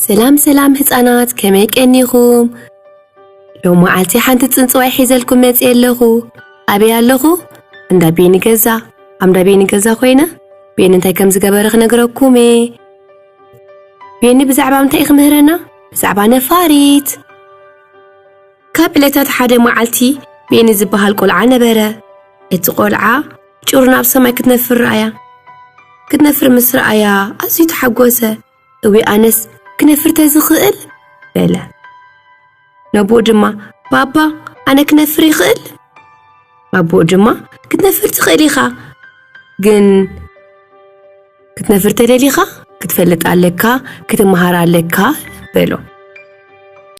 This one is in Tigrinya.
ሰላም ሰላም ህፃናት፣ ከመይ ቀኒኹም? ሎም መዓልቲ ሓንቲ ፅንፅዋይ ሒዘልኩም መፅእ ኣለኹ። ኣበይ ኣለኹ? እንዳ ቤኒ ገዛ። ኣብ እንዳ ቤኒ ገዛ ኮይነ ቤኒ እንታይ ከም ዝገበረ ክነግረኩም እየ። ቤኒ ብዛዕባ እንታይ ክምህረና? ብዛዕባ ነፋሪት። ካብ ዕለታት ሓደ መዓልቲ ቤኒ ዝበሃል ቆልዓ ነበረ። እቲ ቆልዓ ጭሩ ናብ ሰማይ ክትነፍር ረኣያ። ክትነፍር ምስ ረኣያ ኣዝዩ ተሓጎሰ። እዊ ኣነስ ክነፍር ተዝኽእል በለ። ነቦኡ ድማ ባባ ኣነ ክነፍር ይኽእል? ኣቦኡ ድማ ክትነፍር ትኽእል ኢኻ፣ ግን ክትነፍር ተደሊኻ ክትፈልጥ ኣለካ፣ ክትመሃር ኣለካ በሎ።